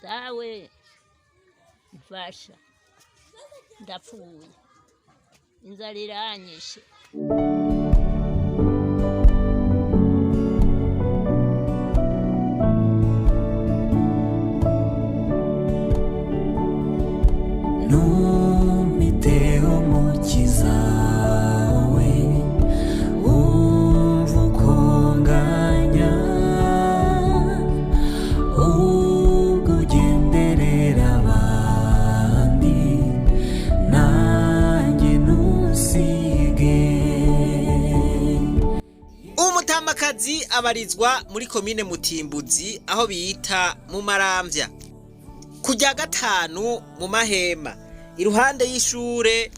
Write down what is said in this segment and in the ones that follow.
Dawe mfasha, ndapfuye, inzara iranyishe. Ntumiteho umukiza we, wumva uko nganya, ubwo ugenderera abandi, nanjye ntusige. Umutamakazi abarizwa muri komine Mutimbuzi, aho bita mu Maramvya, kujya gatanu mu mahema iruhande y'ishure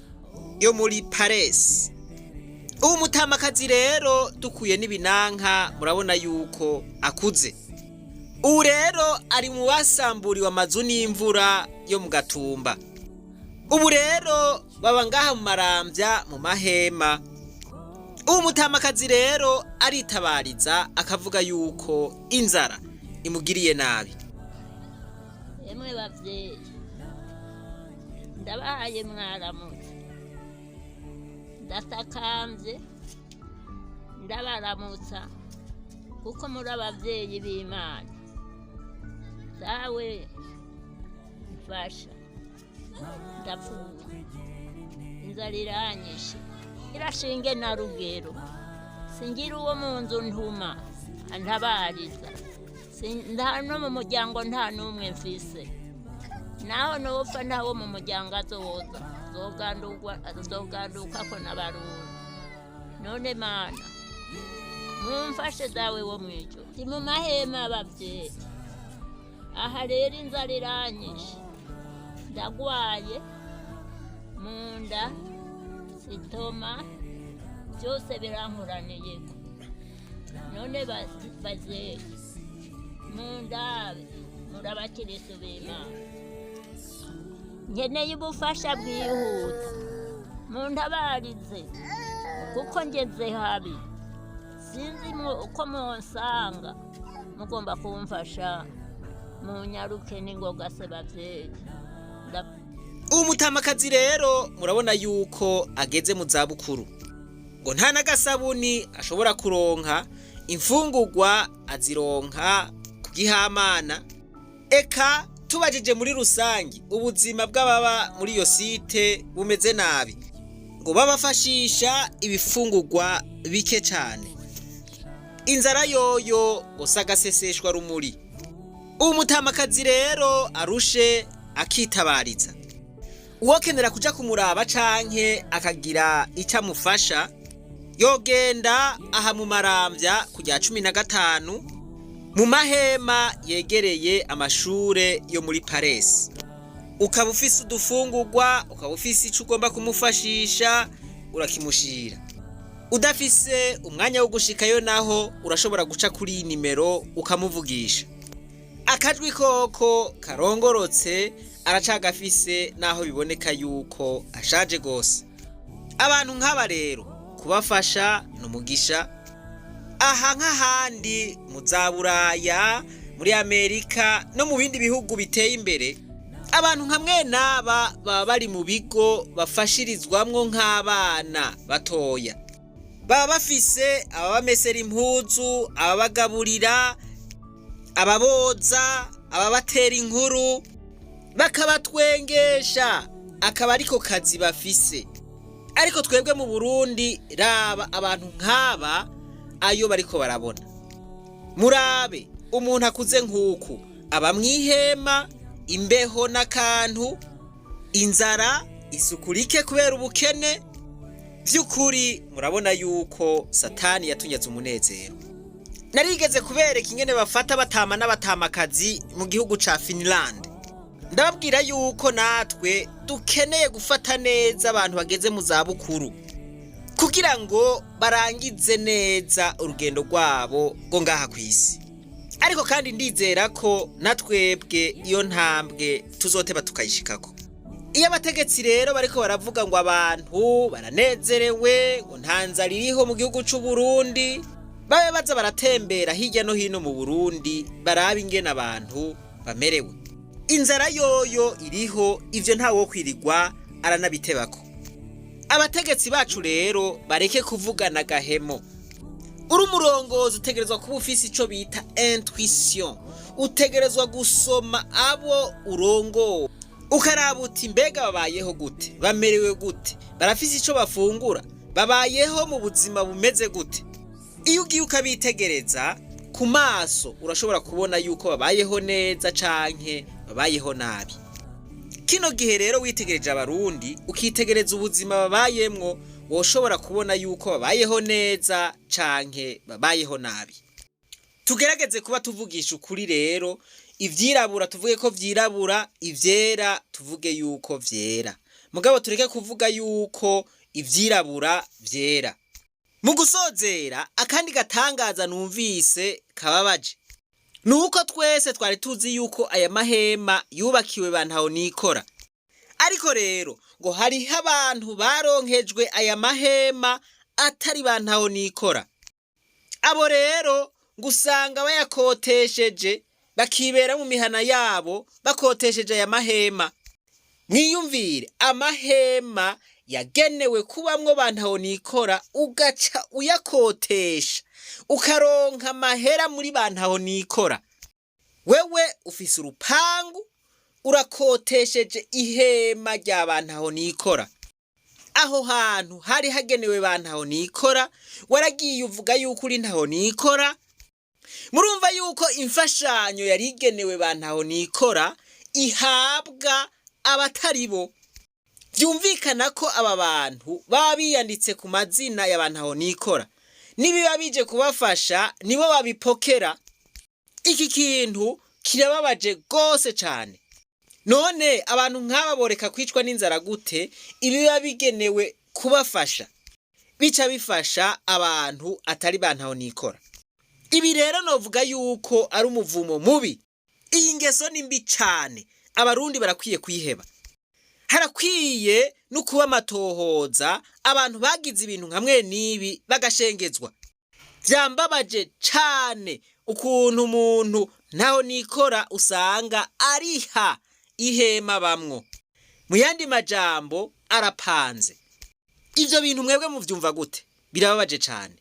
yo muri Paresi. Uwo mutamakazi rero dukuye n'ibinanka, murabona yuko akuze. Ubu rero ari mu basamburiwe amazu n'imvura yo mu Gatumba. Ubu rero baba ngaha mu Maramvya mu mahema. Uwo mutamakazi rero aritabariza akavuga yuko inzara imugiriye nabi. Emwe bavyeyi, ndabahaye mwaramutse, ndatakambye ndabaramutsa kuko muri abavyeyi b'Imana. Dawe mfasha, ndapfuye, inzara iranyishe, irashinge na rugero, singira uwo mu nzu ntuma antabariza. Nta no mu muryango nta n'umwe mfise, naho nopfa ntawo mu muryango azoza azogandukako n'Abarundi. None Mana, mumfashe dawe wo mw'ijuru, ndi mu mahema abavyeyi. Aha rero inzara iranyishe, ndagwaye mu nda, sitoma, byose birankoraniyeko. None bavyeyi, mundabe, muri abakirisu b'Imana, nkeneye ubufasha bwihuta, muntabarize kuko ngeze habi, sinzi uko munsanga, mugomba kumfasha, munyaruke n'ingoga se bavyeyi. Uwo mutamakazi rero murabona yuko ageze mu zabukuru, ngo nta n'agasabuni ashobora kuronka, imfungurwa azironka ku gihamana. Eka tubajije muri rusange, ubuzima bw'ababa muri iyo site bumeze nabi, ngo babafashisha ibifungurwa bike cyane. Inzara yoyo ngo si agaseseshwa rumuri. Uwo mutamakazi rero arushe akitabariza. Uwokenera kuja kumuraba canke akagira icyo amufasha, yogenda aha mu Maramvya ku rya 15 mu mahema yegereye amashure yo muri Paresi. Ukaba ufise udufungurwa, ukaba ufise ico ugomba kumufashisha, urakimushira. Udafise umwanya wo gushikayo naho, urashobora guca kuri iyi nimero ukamuvugisha. Akajwi koko karongorotse aracagafise, naho biboneka yuko ashaje gose. Abantu nk'aba rero kubafasha ni umugisha. Aha nk'ahandi mu za Buraya, muri Amerika no mu bindi bihugu biteye imbere, abantu nka mwenaba baba bari mu bigo bafashirizwamwo nk'abana batoya. Baba bafise ababamesera impuzu, ababagaburira, ababoza, ababatera inkuru, bakabatwengesha, akaba ariko kazi bafise. Ariko twebwe mu Burundi, raba abantu nk'aba ayo bariko barabona. Murabe umuntu akuze nk'uku aba mw'ihema, imbeho n'akantu, inzara, isuku rike kubera ubukene. By'ukuri murabona yuko Satani yatunyaze umunezero. Narigeze kubereka ingene bafata batama n'abatamakazi mu gihugu ca Finland. Ndababwira yuko natwe dukeneye gufata neza abantu bageze mu zabukuru kugira ngo barangize neza urugendo rwabo rwo ngaha ku isi. Ariko kandi ndizera ko natwebwe iyo ntambwe tuzoteba tukayishikako. Iyo abategetsi rero bariko baravuga ngo abantu baranezerewe, ngo nta nzara iriho mu gihugu c'u Burundi, babe baza baratembera hirya no hino mu Burundi, barabe ingene abantu bamerewe. Inzara yoyo iriho, ivyo ntawo kwirirwa aranabitebako. Abategetsi bacu rero bareke kuvugana agahemo. Uri umurongozi utegerezwa kuba ufise ico bita intuition, utegerezwa gusoma abo urongowe, ukaraba uti mbega babayeho gute, bamerewe gute, barafise ico bafungura, babayeho mu buzima bumeze gute. Iyo ugiye ukabitegereza ku maso urashobora kubona yuko babayeho neza canke babayeho nabi. Kino gihe rero witegereje Abarundi, ukitegereza ubuzima babayemwo, woshobora kubona yuko babayeho neza canke babayeho nabi. Tugerageze kuba tuvugisha ukuri rero, ivyirabura tuvuge ko vyirabura, ivyera tuvuge yuko vyera, mugabo tureke kuvuga yuko ivyirabura vyera. Mu gusozera, akandi gatangaza numvise kababaje nuko twese twari tuzi yuko aya mahema yubakiwe ba ntahonikora, ariko rero ngo hariho abantu baronkejwe aya mahema atari ba ntahonikora. Abo rero ngo usanga bayakotesheje, bakibera mu mihana yabo bakotesheje aya mahema. Mwiyumvire, amahema yagenewe kubamwo ba ntahonikora, ugaca uyakotesha ukaronka amahera muri ba ntahonikora. Wewe ufise urupangu, urakotesheje ihema rya ba ntahonikora. Aho hantu hari hagenewe ba ntahonikora, waragiye uvuga yuko uri ntahonikora. Murumva yuko imfashanyo yari igenewe ba ntahonikora ihabwa abatari bo. Vyumvikana ko aba bantu baba biyanditse ku mazina ya ba ntahonikora, nibiba bije kubafasha nibo babipokera. Iki kintu kirababaje gose cane. None abantu nk'aba boreka kwicwa n'inzara gute? Ibiba bigenewe kubafasha bica bifasha abantu atari ba ntahonikora. Ibi rero novuga yuko ari umuvumo mubi. Iyi ngeso ni mbi cane, Abarundi barakwiye kuyiheba. Harakwiye no kuba amatohoza, abantu bagize ibintu nka mwe n'ibi bagashengezwa. Vyambabaje cane ukuntu umuntu ntaho nikora usanga ariha ihema bamwo, mu yandi majambo arapanze. Ivyo bintu mwebwe muvyumva gute? Birababaje cane.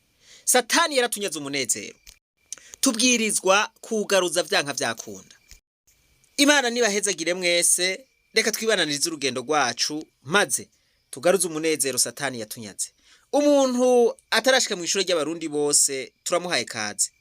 Satani yaratunyaze umunezero, tubwirizwa kugaruza vyanka vyakunda. Imana nibahezagire mwese. Reka twibananirize urugendo rwacu maze tugaruze umunezero Satani yatunyaze. Umuntu atarashika mu ishure ry'Abarundi bose turamuhaye kaze.